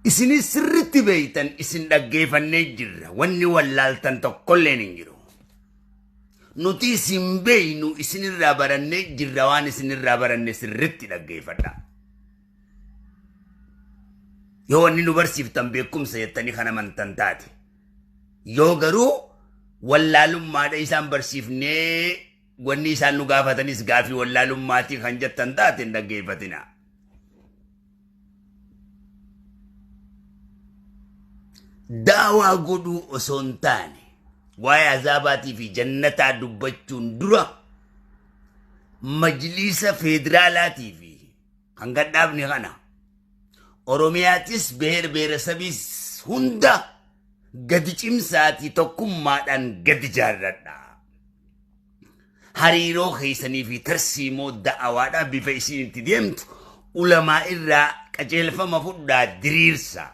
Isinis sirritti beeytan, isin dhaggeeffannee jirra. Wanni wallaaltan tokkolleen hin jiru. Nuti isin beeynu, isinirraa barannee jirra. Waan isinirraa baranne sirritti dhaggeeffadha. Yoo wanni nu barsiiftan beekumsa jettanii kan amantan taate. Yoo garuu wallaalummaadha isaan barsiifnee, wanni isaan nu gaafatanis gaafii wallaalummaatii kan jettan taate, hin dhaggeeffatina. Daawaa godhuu osoo hin taane, waa'ee azaabaatii fi jannataa dubbachuun dura majliisa federaalaatii fi kan gadhaabne kana Oromiyaatis beer beeresabiis hunda gadi cimsaatii tokkummaadhaan gadi jaarradha. Hariiroo keessanii fi tarsiimoo da'awaadhaa bifa isiin itti deemtu ulamaa irraa qajeelfama fudhaa diriirsa.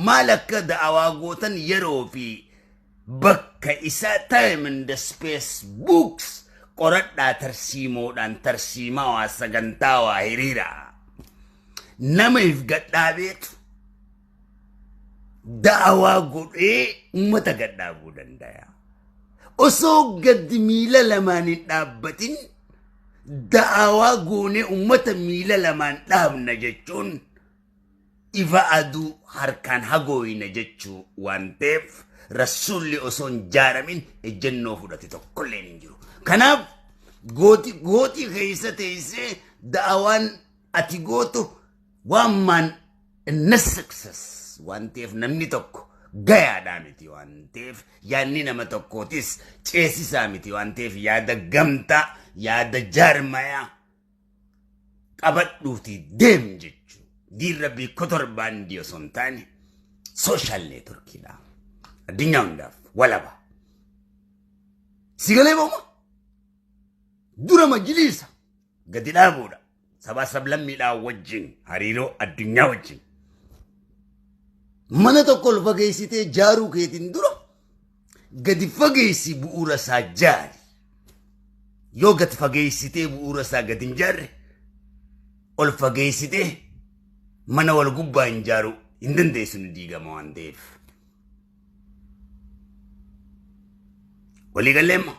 Maal akka da'awaa gootan yeroo fi bakka isaa, time and the space books qoradhaa, tarsiimoodhaan tarsiimawaa sagantaawaa hiriira. Nama if gadhaabeetu da'awaa godhee uummata gadhaabuu danda'a. Osoo gadi miila lamaan hin dhaabbatin da'awaa goonee uummata miila lamaan dhaabna jechuun ifa aduu harkaan hagooyna jechuu waan ta'eef, rasuulli osoo hin jaaramin ejjennoo fudhate tokkolleen hin jiru. Kanaaf gooti gootii keessa teessee da'awaan ati gootu waan maan inna success waan ta'eef, namni tokko gayaadhaa miti waan ta'eef, yaadni nama tokkootis ceesisaa miti waan ta'eef, yaada gamtaa, yaada jaarmayaa qabadhuuti deem jechuu. Diin rabbii kotorbaandii osoo hin taane social networkiidha. Addunyaa hundaaf walaba. Sigalee booma dura majliisa gadi dhaabuudha. Sabaa sablammiidhaa wajjin hariiroo addunyaa wajjin. Mana tokko ol fageessitee jaaruu keetiin dura gadi fageessi bu'uura isaa jaari. Yoo gadi fageessitee bu'uura isaa gadi hin jaarre, ol fageessitee mana wal gubbaa hin jaaru hin dandeessu, ni diigama waan ta'eef. Waliigalleemma.